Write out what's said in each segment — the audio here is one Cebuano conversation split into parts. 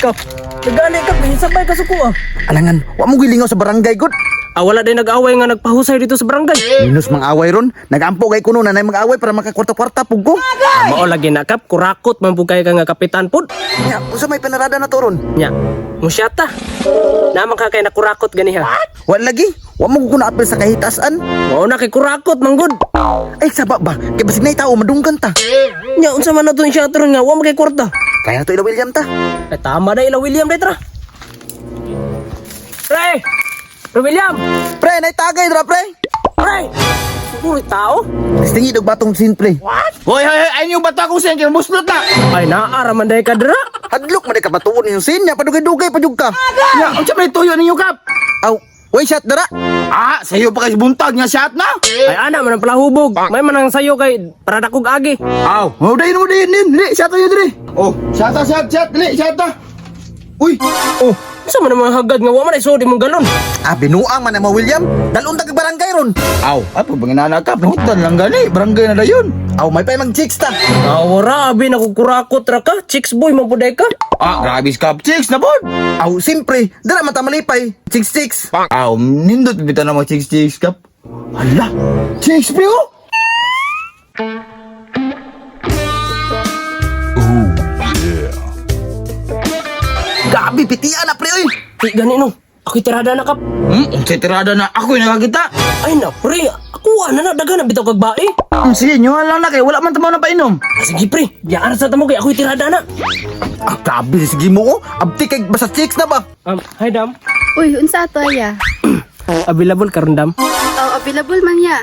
Kap, nagani kap, sabay ka suko ah. Alangan, wa mo gilingaw sa barangay gud. Ah, wala din nag-away nga nagpahusay dito sa barangay. Minus mang away ron. Nagampo kay kuno na nay mag-away para makakwarta-kwarta pug ko. Ah, mao lagi na kap, kurakot man pud kay ka nga kapitan pud. Nya, unsa may panarada na to ron? Nya, musyata. Naman ka kay nakurakot ganiha. Wa lagi, wa mo ko na apil sa kahitasan. Mao na kay kurakot manggod. Ay saba ba? Kay basig nay tao madunggan ta. Nya unsa man na to siya ron nga wa man kay kwarta. Kaya na to ila William ta. Ay tama na ila William day tara. Pre! Pre William! Pre, nay tagay dra pre. Pre! Puro tao? Tingi dog batong sin pre. Hoy, hoy, hoy, ay niyo bato akong sen, kaya muslot na. Ay naara man day ka dira. Hadlok man ka batuon yung sin nya padugay-dugay pa jud ka. Nya, unsa may tuyo ninyo kap? Aw, way shot dara. Ah, sayo pa kay buntag nga shot na. Ay ana man ang palahubog. May man ang sayo kay para dakog agi. Aw, mo dayon mo dayon din. Dili, shot tayo diri. Oh, shot ta, shot, shot, dili, shot ta. Uy, oh, Unsa man ang mga hagad nga wa man ay sodi mong galon. Ah, binuang man ang mga William. Dalon ta kag barangay ron. aw, ato banginana kap, nahutan lang gani, barangay na dayon. Aw, may pay mag chicks ta. Ah, wala abi nakukurakot ra ka. Chicks boy man pud day ka. Ah, grabe kap, chicks na pod. Aw, simpre, dara man ta malipay. Chicks chicks. Aw, nindot bitaw na mo chicks chicks kap. Hala, chicks pre oh. Gabi pitian na pre oy. Di gani no. Ako'y tirada na kap. Unsay tirada na ako yung nakakita. Ay na pre, ako ana na dagan na bitaw kag bae. Sige, nyuhan lang na kay wala man tamaw na painom. Ah, sige pre, yaan sa tamo kay ako'y tirada na. Ah, grabe sige mo oh. Abti kay basta chicks na ba? Hi dam. Uy, unsa ato ya? Available karon dam. Oh, available man ya.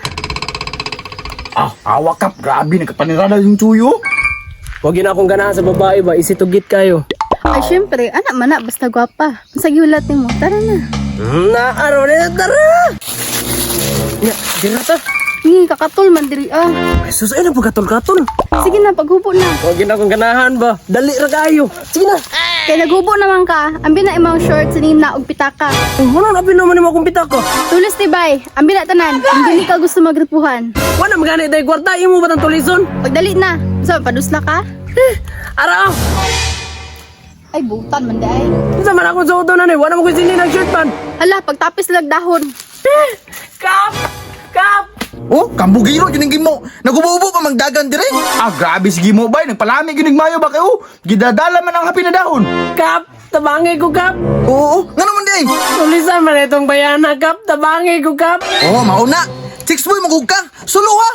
Ah, awa kap, grabe nagkapanirada yung tuyo. Wag yun akong ganahan sa babae ba, isitugit kayo. Ay, syempre, anak man na, basta gwapa. Unsa gihulat nimo? Tara na. Naaraw na tara. Nya, dira ta. Ngi, kakatol man diri ah. Ay sus, ay napagkatol-katol. Sige na, paghubo na. Wag yun akong ganahan ba. Dali ra kayo. Sige na. Kay naghubo naman ka, ambi na imong shorts ni na og pitaka. Ay, wala na naman mo akong pitaka. Tulis ti bay, ambi na tanan. Hindi ka gusto magripuhan. Wala magani day kwarta imo ba tang tulison? Pagdali na. Unsa padusla ka? Ara ah. Ay, butan man di ay. Unsa man akong suoton na ni? Wala mo ko sindi ng shirt man. Hala, pagtapis lag dahon. Kap! Kap! Oh, kambugiro yun ang gimo. Nagubo-ubo pa magdagan dire. Ah, grabe sige mo bay, nagpalami gyud mayo ba kayo? Gidadala man ang happy na dahon. Kap! Tabangi ko, Kap! Oo, ngano man di ay? Tulisan man itong bayana, Kap! Tabangi ko, Kap! Oh, mauna. Chicks boy magug ka. Suluha.